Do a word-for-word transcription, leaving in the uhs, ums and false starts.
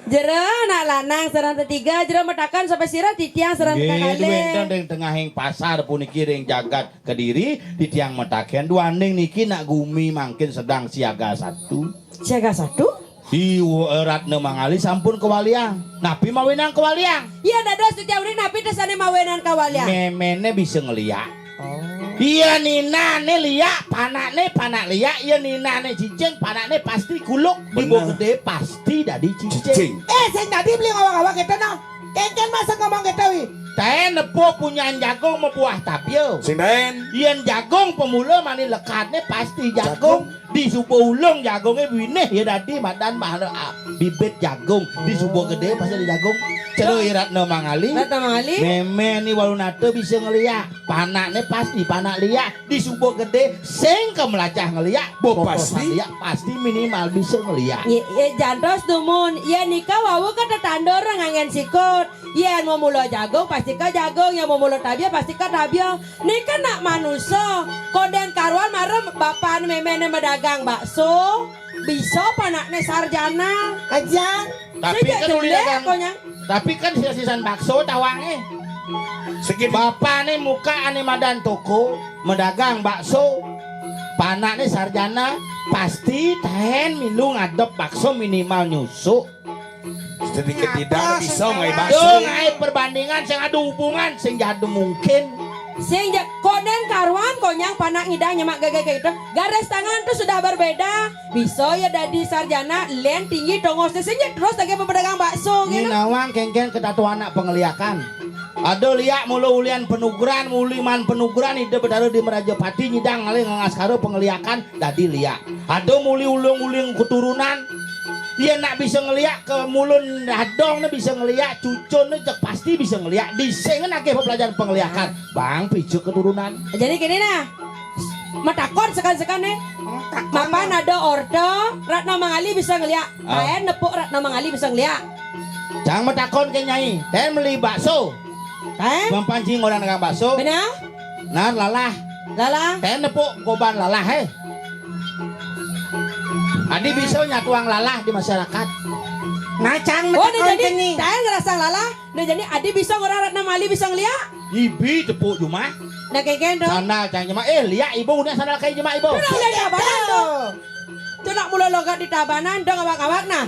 Jero nak lanang sareng tetiga, jero mataken sapa sira titiang sareng Nggih, kakalih. Wénten ring tengahing pasar puniki ring jagat Kediri, titiang mataken duaning niki nak gumi mangkin sedang siaga satu. Siaga satu? Di Ratna Mangali sampun kawaliang. Napi mawinan kawaliang? Iya, dados titiang uning napi tesane mawinan kawaliang? Méméné bisa ngeliak. Oh. Iya, ninane liak, panakne panak liak, iya ninane cicing, panakne pasti kuluk, di Bener. Bogede pasti dadi cicing. Cicing. Eh, sing dadi beli ngawak-ngawak kita no. Kengken masa ngomong kita wi. Taén nepuk punyan jagung mabuah tabia. Sing taén. Yén jagung pemula mani lekadne pasti jagung. Jagung. Di suba ulung jagunge winih ya dadi madan mahana, ah, bibit jagung. Di suba gede pasti ada jagung. Cero Ratna Mangali. Ratna Mangali. Mémé ni Walunata bisa ngeliak. Panakne pasti panak liak. Di suba gede sing ke melajah ngeliak. Boposan pasti. Liak pasti minimal bisa ngeliak. Ye, ye jantos dumun. Ye nika wau ke tetandur ngangen sikut. Yen mau mula jagung pasti ke jagung, yang mau mula tabia pasti ke tabia. Nika nak manusa, konden karuan marem bapan méméné medagang bakso, bisa panakné sarjana. Ajan. Tapi kan uli dagang, konyang. Tapi kan sisa-sisan bakso tawange. Segini. Bapane muka ane madan toko, medagang bakso. Panakné sarjana, pasti taén milu ngadep bakso minimal nyusuk. Sedikit tidak bisa ngai bakso. Dong, ai perbandingan sing ada hubungan, sing jadu mungkin. Sing ja-, konden karuan konyang panak ngidang nyemak gege gitu. Garis tangan tuh sudah berbeda. Bisa ya dadi sarjana, len tinggi tongosnya sing ja terus lagi pedagang bakso gitu. Nawang kengken ketatuan anak pengeliakan. Ada liak mula ulian penugeran, muli man penugeran, ida bedara di Merajapati nyidang ngalih ngangaskara pengeliakan, dadi liak. Ada muli ulung-uling keturunan, Yen nak bisa ngeliak ke mulun dadong ne bisa ngeliak, cucun ne jek pasti bisa ngeliak. Dising nagih pelajaran pengeliakan. Bang pijuk keturunan. Jadi gini nah. Matakon sekan-sekan nih. Mapan ada orta Ratna Mangali bisa ngeliak. Ah. Taén nepuk Ratna Mangali bisa ngeliak. Cang matakon ke nyai. Taén meli bakso. Taén? Mapanci orang dagang bakso. Benar? Nah, lalah. Lalah. Taén nepuk goban lalah, eh. Adi bisa nyatuang lalah di masyarakat. Nah, cang. Oh, nah, jadi taén ngerasa lalah. Nah, jadi adi bisa ngora Ratna Mangali bisa ngeliak. Ibi tepuk jumah. Nah, kengken dong. Sandal cang jumah. Eh, liak ibu, nah sandal kai jumah ibu. Udah, udah, udah, badan tuh. Tuh nak mula logat di tabanan dong awak-awak nah.